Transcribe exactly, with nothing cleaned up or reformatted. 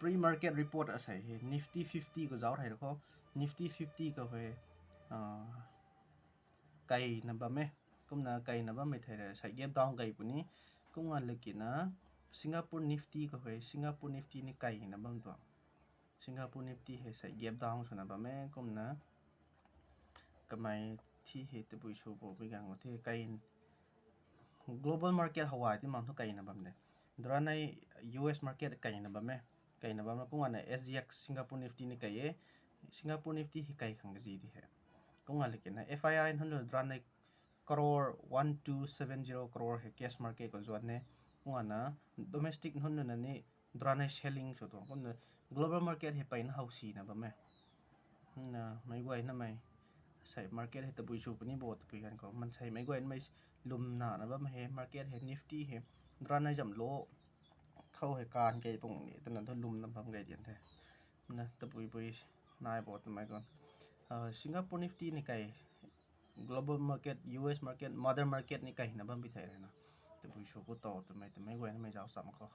pre-market report asei hei Nifty fifty khou zauc hei ra khou, Nifty fifty khou hei kaina bam e. Kumna kaina bammei thei ra sei gap down kei puni. Kum nga laki na Singapore Nifty khou hei, Singapore Nifty ni kaina bam tuang. Singapore Nifty hei sei gap down swna bam e. Kumna kamei thi hei tabui sw bo bi gang the kai global market howai ti mang thu kaina bam de. Duranei U S market kaina bam e. Kaina bam na kum nga na S G X Singapore Nifty ni kai e. Singapore Nifty hei kai khang kazi di hei. Kum nga laki na F I I nunc nu duranei crore, one two seven zero crore hei cash market khou zuan e. Kum nga na domestic nunc nu na ni duranei selling sw tuang. Kumna global market hei peyna how sina bam e. Na meic guay namei sei market hei tabui sw puni bo tabui ganv khou mansei meic guay namei lwmna na bam hei market hei Nifty hei duranei zam lo khou hei kan kei pung ni twna thu lwmna bam kei dian the. Na tabui bui nai bo twmei khou Singapore Nifty ni kai global market, U S market, mother market ni kaina bam bi thei rana tabui sw khou ta twmei twmei guay namei zauc cham khou